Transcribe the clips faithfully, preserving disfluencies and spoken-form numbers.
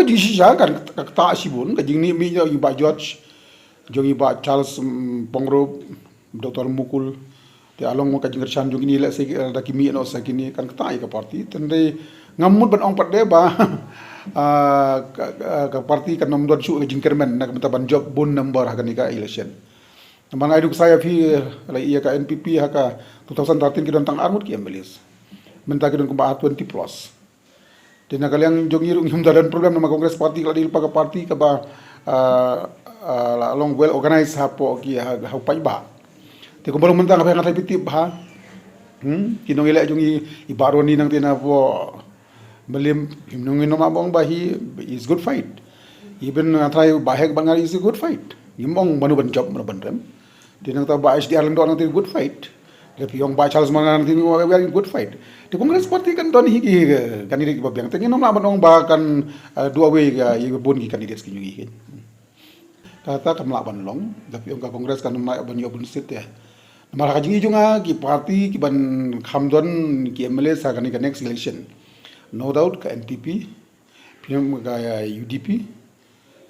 Jingïashisha kan ka ktah shibun, ka jingmih jong i Bah George, jong i Bah Charles, mm, Pyngrope, Doctor Mukul. Te along ka jingkyrshan jong kine, lehse da ki mih noh sa kine kan ktah ïa ka party. Tangba ngam mut ban ong pat de ba, ah, ka, ka, ka party kan ym don shuh ka jingkyrmen na ka bynta ban jop bun number ha kane ka election. Namar nga ai nuksa ïa phi, eh, la ïa ka N P P ha ka two thousand thirteen ki don tang ar ngut ki M L As. Mynta ki don kumba twenty plus. Te na ka liang jong ngi ruh ngim da don problem namar Congress party ka la dei lypa ka party kaba, ah, ah, la long well organized hapoh ki ha, ha u paidbah. Te kumba long mynta nga phi nga tharai phi tip bha. Hmm, ki nongïaleh jong ngi, i Bah Ronnie nangta na poh Mylliem, ngim nang, ngim nang ong ba he is good fight. Even nga tharai Bah Hek Bah Ngar is a good fight. Ngim ong mano ban jop mano ban rem. Te nangta Bah H D R Lyngdoh nangta good fight. Te phi ong Bah Charles Marngar nangta very good fight. Te Congress party kan don hi ki, eh, candidate kiba biang. Te ngin ym lah ban ong ba kan, eh, do away, eh, ïa bun ki candidates ki jong ngi. Kata kam lah ban long, da phi ong ka Congress kan ym lah ban ïoh bun seat te. Namar ha ka jingim jong nga ki party kiban kham don ki M L A ha kane ka next election. No doubt ka N P P, phi ong ka U D P.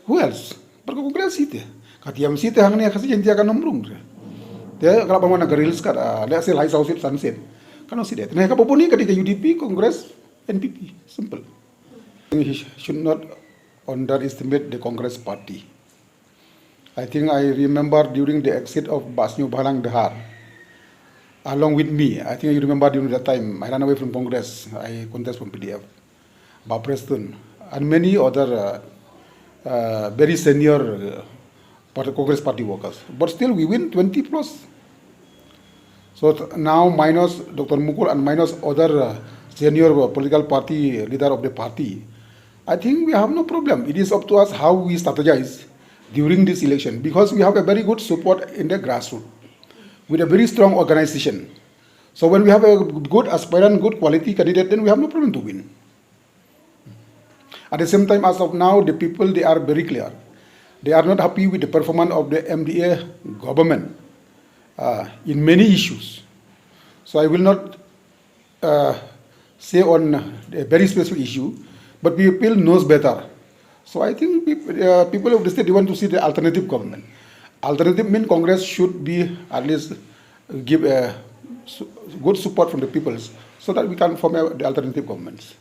Who else? Bad ka Congress hi te. Ka T M C te hangne ha Khasi Jaiñtia kan ym rung te. Te ka lah ban wan na ka reels ka, ah, lehse lai saw seat san seat. Kan ym seat te. Te kaba bun hi ka dei ka U D P, Congress, N P P. Simple. He should not underestimate the Congress party. I think I remember during the exit of Bah Sniawbhalang Dhar, along with me, I think you remember during that time, I ran away from Congress, I contest from P D F. Bah Prestone, and many other, uh, uh, very senior, uh, party, Congress party workers. But still, we win twenty plus. So th-, now minus Doctor Mukul and minus other, uh, senior, uh, political party leader of the party, I think we have no problem. It is up to us how we strategize during this election, because we have a very good support in the grassroots with a very strong organization. So when we have a good aspirant, good quality candidate, then we have no problem to win. At the same time, as of now, the people, they are very clear. They are not happy with the performance of the M D A government, uh, in many issues. So I will not, uh, say on a very specific issue, but people knows better. So I think peop-, uh, people of the state, they want to see the alternative government. Alternative mean Congress should be at least give a su-, good support from the peoples so that we can form a, the alternative governments.